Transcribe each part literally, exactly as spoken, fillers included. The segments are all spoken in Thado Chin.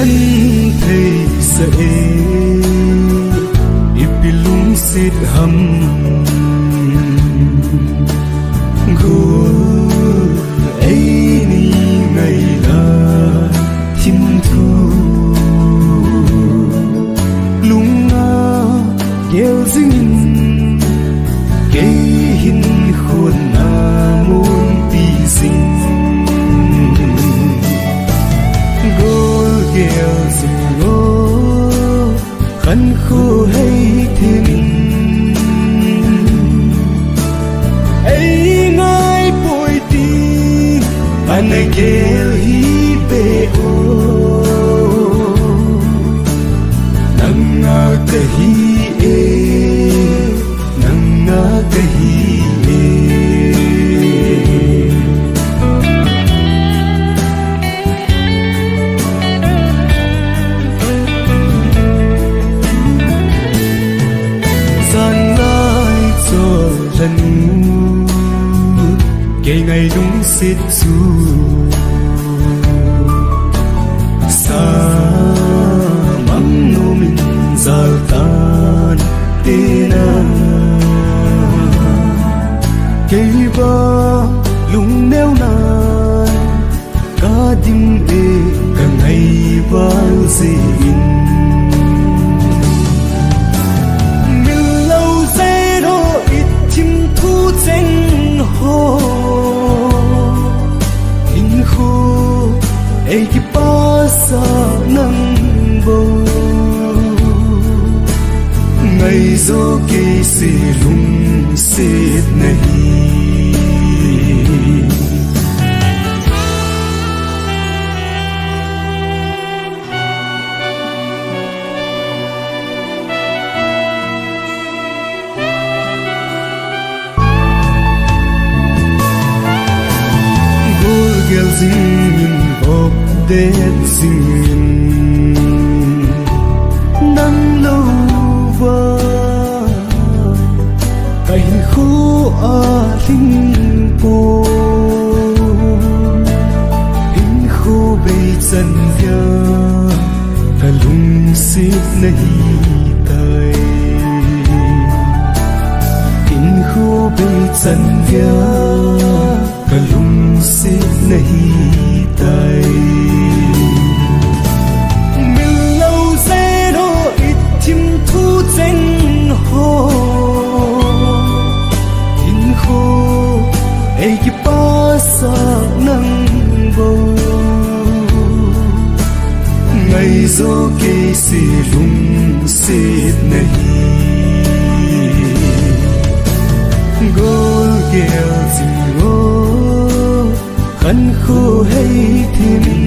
Theisa e, ipi lungset ham. Gol eini ngaila thimthu, lunga gel jingin, kei hin khonna monpi jing. Gol gel jing o, khankho hei themin, ei ngai poi ti, ana gel hi be o. Nanga kahi e, nanga kahi e. Janlai chol lhanu, kei ngai lungset chu, samang nomin jal tan tena. Kei vang lungneo nan kadim e, kangai val jin. Mil lou jeno ithim thu cheng ho, hinkho ei kipasa nang bou. Ngaijo kei se lungset nahi. Gol gel jingin, vop det jingin, nang louva ka hinkho alhing poi. Hinkho bei chan dia ka lungset nahi tai. Hinkho bei chan dia ka lungset nahi tai. Mil lou jeno ithim thu cheng ho, hinkho ei kipasa nang bou. Ngaijo kei se lungset nahi. Gol gel jing o, khankho hei themin,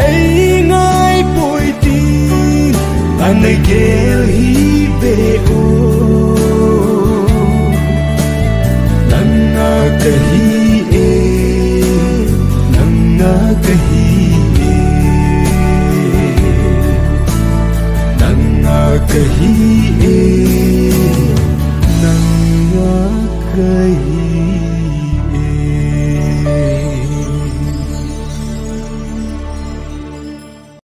ei ngai poi ti, ana gel hi be o. Nanga kahi e, nanga kahi e, nanga kahi e, nanga kahi.